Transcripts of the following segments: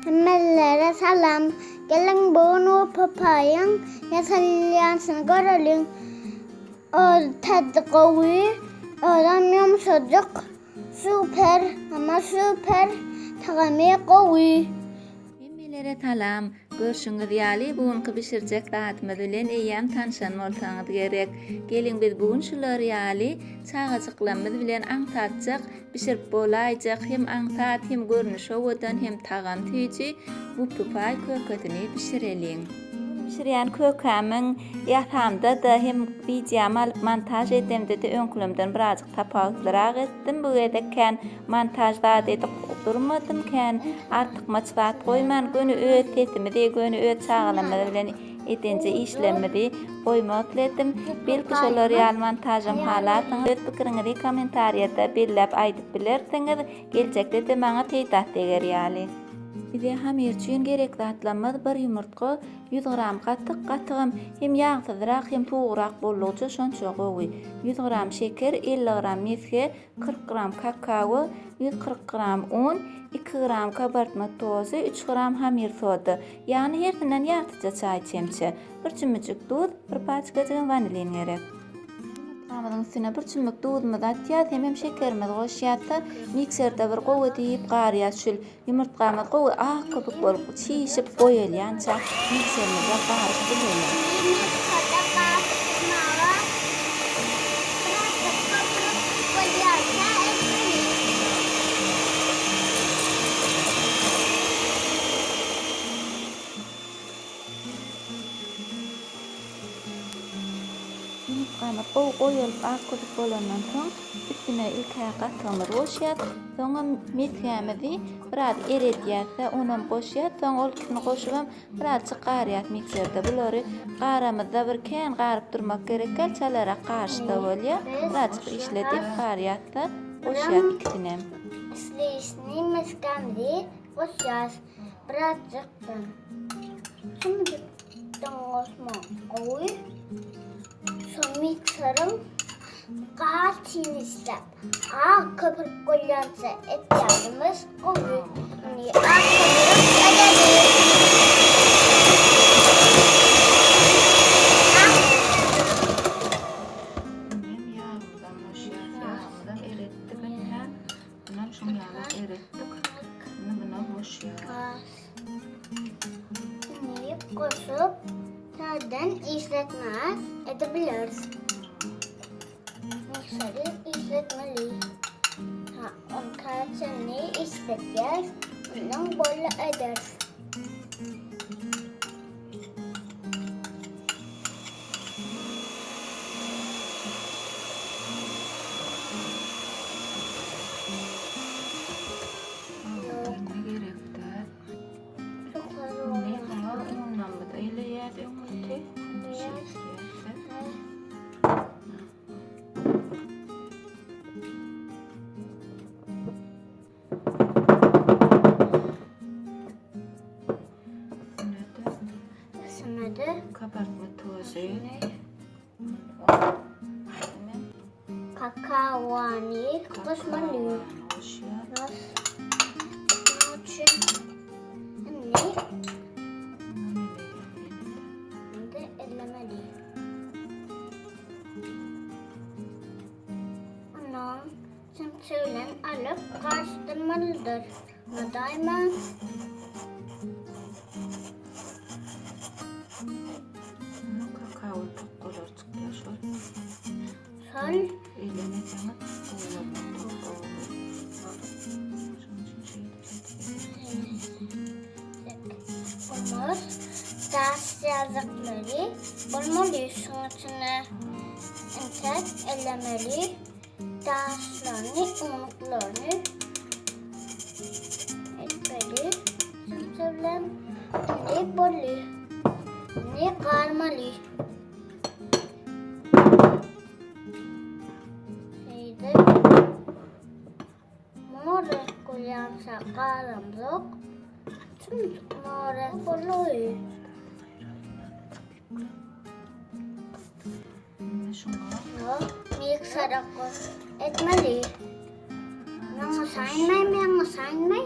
Hemmelere salam. Geliň bu gün papaýyň ýasalýansyny göreliň. Ol tady gowy, olam ýumşajyk, super, ama super tagamy gowy. Hemmelere salam. Görşüňiz ýaly, bu günki bişirjek zadymyz bilen eýýäm tanşan bolsaňyz gerek. Geliň biz bu gün şular ýaly çagajyklarymyz bilen aňsatjak Bişirip bolaýjak hem aňsat hem görnüşi owadan hem tagam süýji wuppipaý kökesini bişireliň. Bişirýän kökämiň ýasamda-da hem wideomy alyp montaž edemde-de öňkülemden birazjyk tapawutlyrak etdim. Bu gezek kän montaž zat edip durmadym, kän artykmaç zat goýman göni öz sesimizi, göni öz çagalarymyz bilen Edenje işlerimizi goýmak isledim. Belki şolar ýaly montažam halarsyňyz. Öz pikiriňizi kommentariýada belläp aýdyp bilersiňiz. Geljekde-de maňa peýdasy deger ýaly. Bize hamyr üçin gerek zatlarymyz bir ýumurtga, 100 gram gatyk, gatygam hem ýagsyzrak hem suwugrak boldugyça şonça gowy, 100 gram şeker, 50 gram mesge, 40 gram kakao, 140 gram un, 2 gram kabartma tozy, 3 gram hamyr soda, ýagny hersinden ýartyja çaý çemçe, bir çümmüjik duz, bir paçkajygam wanilin gerek. Ýumurtgamyzyň üstüne bir çümmük duzumyzy atýas, hemem şekerimizi goşýas-da, mikserde bir gowy diýip garýas şül Ýumurtgamyz gowy ak köpük bolup çişip goýalýança mikserimizde garyp durýar. Ýumurtgada garyşdyrmaga birazjyk köpürip bolýança etmeli. Ýumurtgamyz gowy goýalyp ak köpük bolandan soň üstüne ilk-ä gatygymyzy goşýas. Soňam mesgämizi biraz eredýäs-de, onam goşýas. Soň ol ikisini goşubam birazjyk garýas mikserde. Bulary garamyzda bir kän garyp durmak gerek däl, çalarak garyşsa bolýar. Birazjyk işledip garýas-da, goşýas ikisinem. Isleýşini mesgämizi goşýas birazjykdan. Çümjükden goşmak gowy. Şo mikseriň gatyny isläp. Ak köpürip bolýança etýänimiz gowy. Indi ak köpürip edeli. Indem ýagymyzam goşýas. Ýagymyzam eretdik indi. Bunam şuň ýaly eretdik. Indi buna goşýas. Indi goşup täzeden işletme edebiliriz. Mikseri işletmeli. Ha, onka çenli işletýäs. Ondan bolly ederis. Indi gerek däl. Indi muňa unlamyzy eleýäs öňürti. Üstüne-de kabartma tozy. Kakaony goşmaly. Goşýar. Indi Indi ellemeli. Ondan çemçe bilen alyp garyşdyrmalydyr. Daýma. Kakao tokgalar çykýar şol. Şol. Ellemeseňiz gowy bolmaz tokga olur. Şonuň üçin şeýdip Olmaz. Daş ýazyklary bolmaly şuň içine. Entek ellemeli. Daşlaryny, ownuklarny etmeli. Çemçe bilen indi boldy. Indi garmaly. Şeýdip mor renk bolýança garamzok. Çümjük mor renk boldy. Miksere goş etmeli. Maňa saýynmaý, maňa saýynmaý.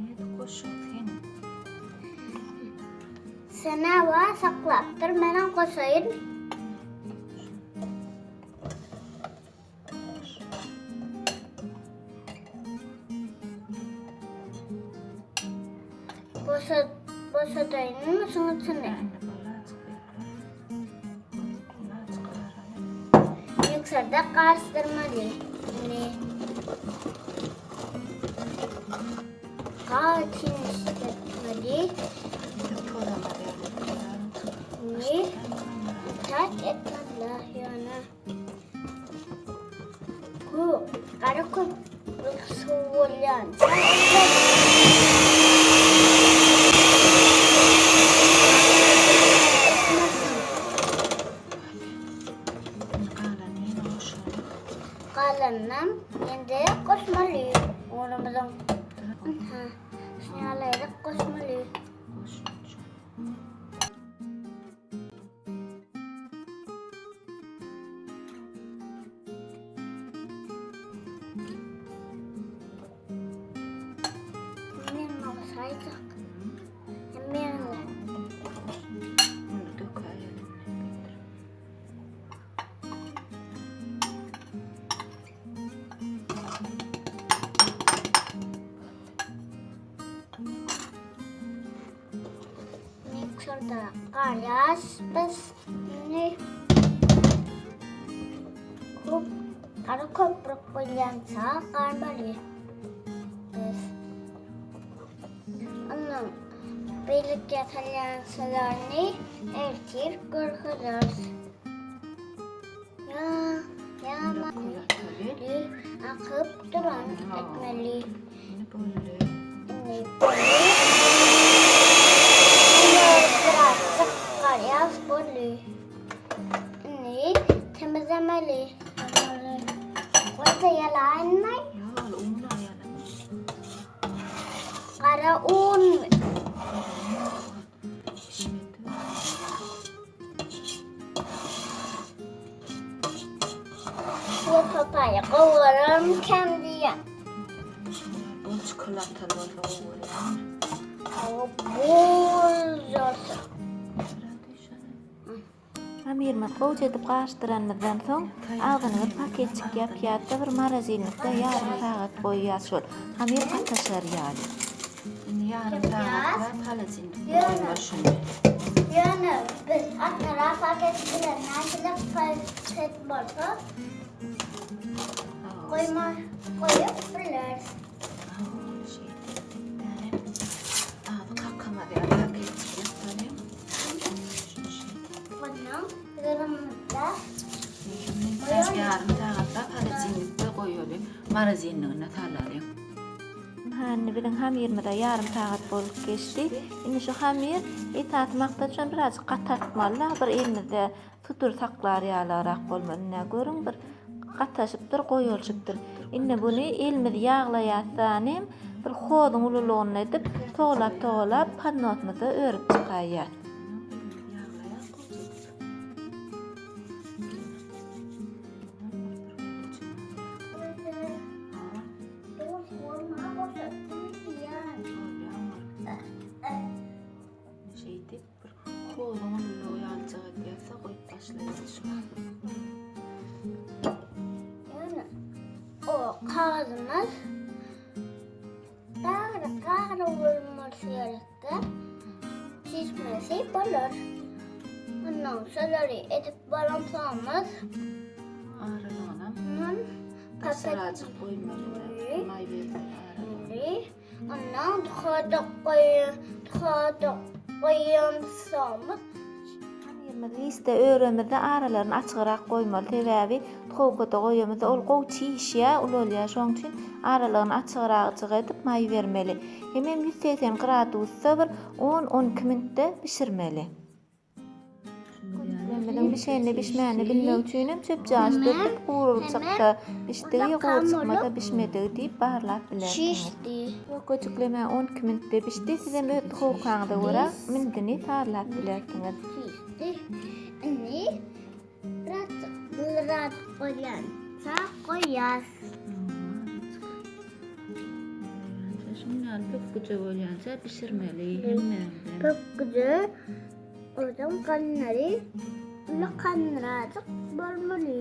Nädip goşjak sen? Senawa saklapdyr, menem goşaýyn. Boşa, boşadaýynmy şuň içini? Ýukarda garyşdyrmaly. Indi garyşdyrmaly. Indi tak etmeli ýöne. Bu gara köp suw bolýan. Galanynam indi goşmaly unumyzyň. Ynha, şuny alaýlyk goşmaly. Men olsaydık. Men Bunu dökäýelim. Mikserda garýas biz indi köp gara köprük bolýança garmaly biz. Ondan birlikde salýançalaryny ertir görkezeris. Ýa ýa akyp duran etmeli. Indi boldy. Indi boldy. Indi birazjyk garýas boldy. Indi temizlemeli. Goýsa ýalaýynmy? Ýok, un aýalama. Gara un. Pişmedi. Bu papaýa gowararmy kem diýýän. Bol çikolataly bolsa gowy bolýar. Hawa, bol bolsa. Hamyrymyzy gowja edip garyşdyranymyzdan soň, agzyny bir paketjik ýapýas-da bir morozilikde ýarym sagat goýýas şol hamyr gataşar ýaly. Indi ýarym sagatlap holodilnikde goýmaly şuny. Ýöne biz atara paket bilen nähili paket bolsa goýma goýup bileris. Agzy kakamaz ýaly paketjik ýapalyň. Ondan gyrymda Ýarym sagatlap holodilnikde goýalyň, moroziligine salalyň. Ynha indi biziň hamyrymyza ýarym sagat bolup geçdi. Indi şu hamyr esasy maksat şony birazjyk gataltmaly-da, bir elimizde sudur saklar ýalyrak bolmaly. Ine görüň bir gataşypdyr, goýalyşypdyr. Indi buny elimizi ýaglaýasdan hem bir hozuň ululygynda edip togalap-togalap podnosymyzda örüp çykaýýas. Şeýdip bir hozuň ululygy ýalyjak edýärse goýup başlaýarys şuny. Ýöne o kagyzymyz gara gara bolmasy gerekde. Çişmesi bolar. Ondan şolary edip bolansoňumyz Aralygynam ondan Gaçyrajyk goýmaly. Maý bermeli aralygyna. Ondan duhada goýan, duhada goýansoňumyz Hamyrymyzy liste öremizde aralaryny açygrak goýmaly. Sebäbi duhowkada goýamyzda ol gowy çişýär, ulalýar. Şonuň üçin aralygyny açygrajyk edip maý bermeli. Hemem 180 gradusda bir on-on iki minutda bişirmeli. Kömrümiziň bişenini bişmänini bilmek üçinem çöpjagaş dürtüp gury çyksa bişdigi, gury çykmasa bişmedigi diýip barlap bilersiňiz. Kökejiklemä 12 minutda bişdi, sizem öz duhowkaňyza görä mindini sazlap bilersiňiz. Şişdi. Indi birazjyk birazjyk bolýança goýýas. Şundan pökgüje bolýança bişirmeli hemmämizem. Pökgüje. Oduň ganlary ulakanradyk bolmaly.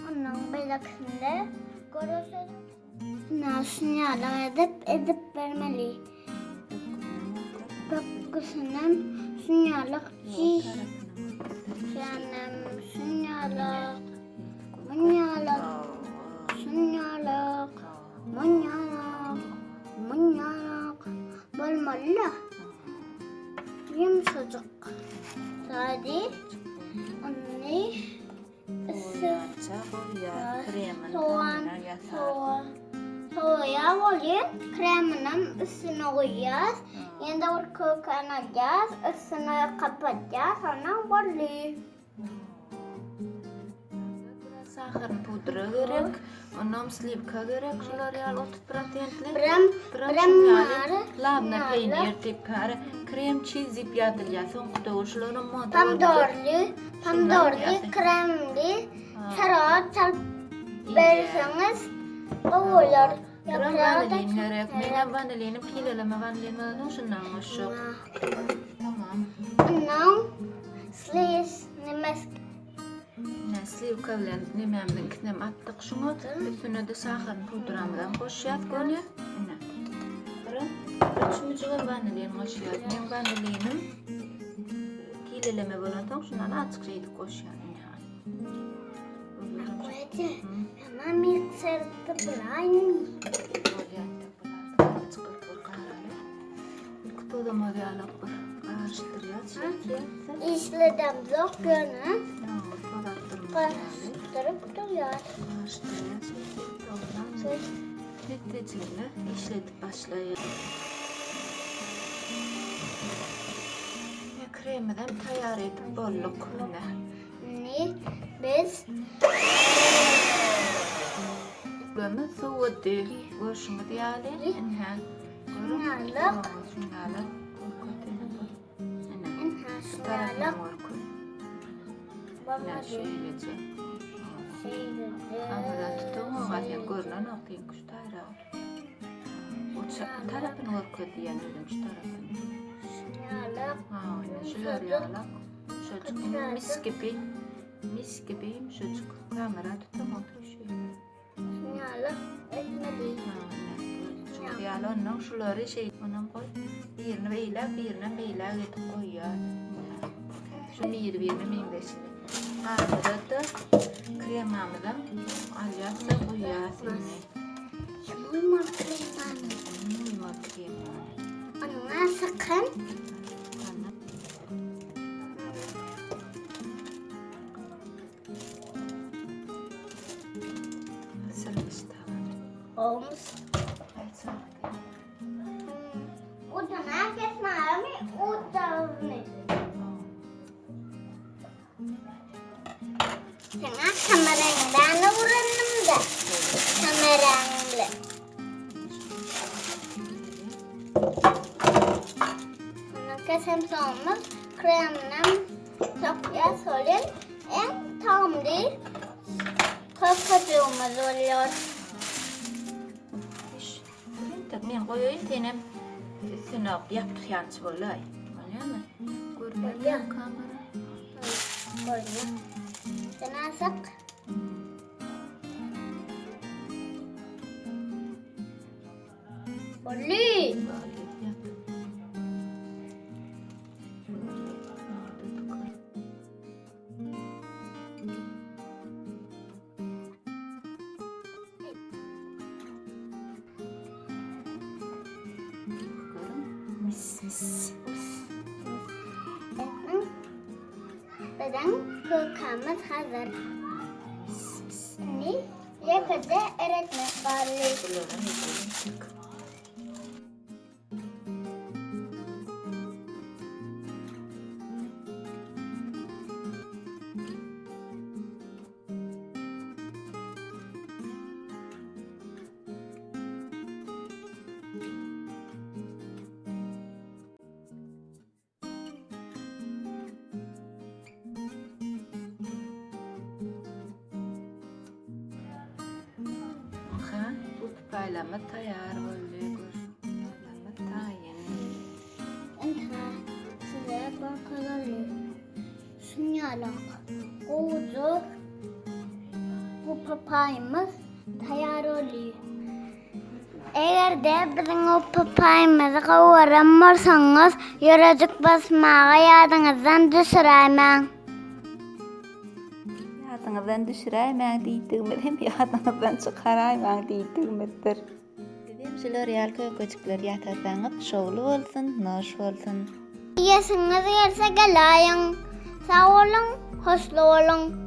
Onuň beýlekisinde görürsiz. Şuny ýaly edip edip bermeli. Pökgüsinem şuny ýaly çiş. Şuny şuny ýaly. Muny ýaly. Şuny ýaly. Muny ýaly. Muny ýaly. Bolmaly. Ýumşajyk. Sadi. Ony Soýança goýýar kremini soğan, soğan. Soğuya bolýar. Kreminem üstüne goýýas. Ýene bir kökeni alýas, üstüne kapatýas, ondan boldy. Sahar pudra gerek, onam slivka gerek, şular ýaly 30 prosentli. Birem, birem mary. Labna peýnir diýip, krem çiz diýip ýazylýar. Soňky döwür şularam moda. Pomidorly, pomidorly, kremli şarap çalyp berseňiz gowy bolar. Biram vanilin gerek. Meňem vanilinim kileleme vanilin bolansoň şundan goşjak. Tamam. Ondan slis nimes Ne sliwka bilen nemämiziň ikisinem atdyk şuňa. Üstüne de saharny pudramyzam goşýas göni. Ine. Biram bir çümüjigem vanilin goşýas. Meň vanilinim kileleme bolansoň şundan azjyk şeýdip goşýan. Ine. Koyacı. Hemen mikserde bulayım. Bolýar. Azjyk bir garaly. İlk tozamaz ýalak bir garyşdyrýas. Şeýdip. İşledem yok gönü. Tozatdyrmaz ýaly. Karıştırıp duruyor. Garyşdyrýas. Şeýdip. Netijeli işledip başlaýar. Kremimizem taýýar edip bolduk. Ine. Ne? Biz Kremimiz sowadı. Görşüňiz ýaly. Ine. Şunarlyk. Şunarlyk. Ine. Ine, Şu tarafını şunarlyk. görkün. Ine Bolmadı. şeýleje. Şeýle. Kamera tutuň, sen görünenok diýen şu taýra. O tarapyny görkez diýen özüm şu tarapyny. Şunarlyk. Ha, ine şular ýalak. Şucuk mis gibi. Mis gibi şucuk kamera tutuň otur şeýle. Şunarlyk etmeli. Ha, ine. Şular ýaly ondan şulary şey ondan goý. Birini beýle, birini beýle edip goýýar. Şu biri birine meňzeşini. Arada da kremamyzam alýas da goýýas indi. Yumurma kremanı. Yumurma krema. Ondan sakın. Tamam. Sırmış tamam. Olmuş. Ay sağ ol. Ucuna kesmemi ucunu. Sana kamerandan vuralım da. Kameranla. Bunu kesem sonumuz kremle çok solun en tam değil. Kakadığımız oluyor. Tek men goýaýyn senem üstüne ýapyşýançy bolaý. Bolýarmy? Görünýär kamera. Bolýar. Sen alsak. Bolly. Mis mis. Beden kökamız hazır. Mis mis. Şimdi yakada öğretmek varlı. Bulara ne koyayım? Aha, bu paýlama taýýar boldy. Paýlama taýyn. Inha size bakalım. ýalak gowuja gupapaýymyz taýýar boldy. Eger-de biziň gupapaýymyzy gowuran bolsaňyz, ýürejik basmaga ýadyňyzdan düşüräýmäň. Ýadyňyzdan düşüräýmäň diýdigimiz hem ýadyňyzdan çykaraýmaň diýdigimizdir. Sizem şular ýaly kökejikler ýasasaňyz şowly bolsun, noş bolsun. Iýesiňiz gelse geläýiň. Sag boluň, hoşly boluň.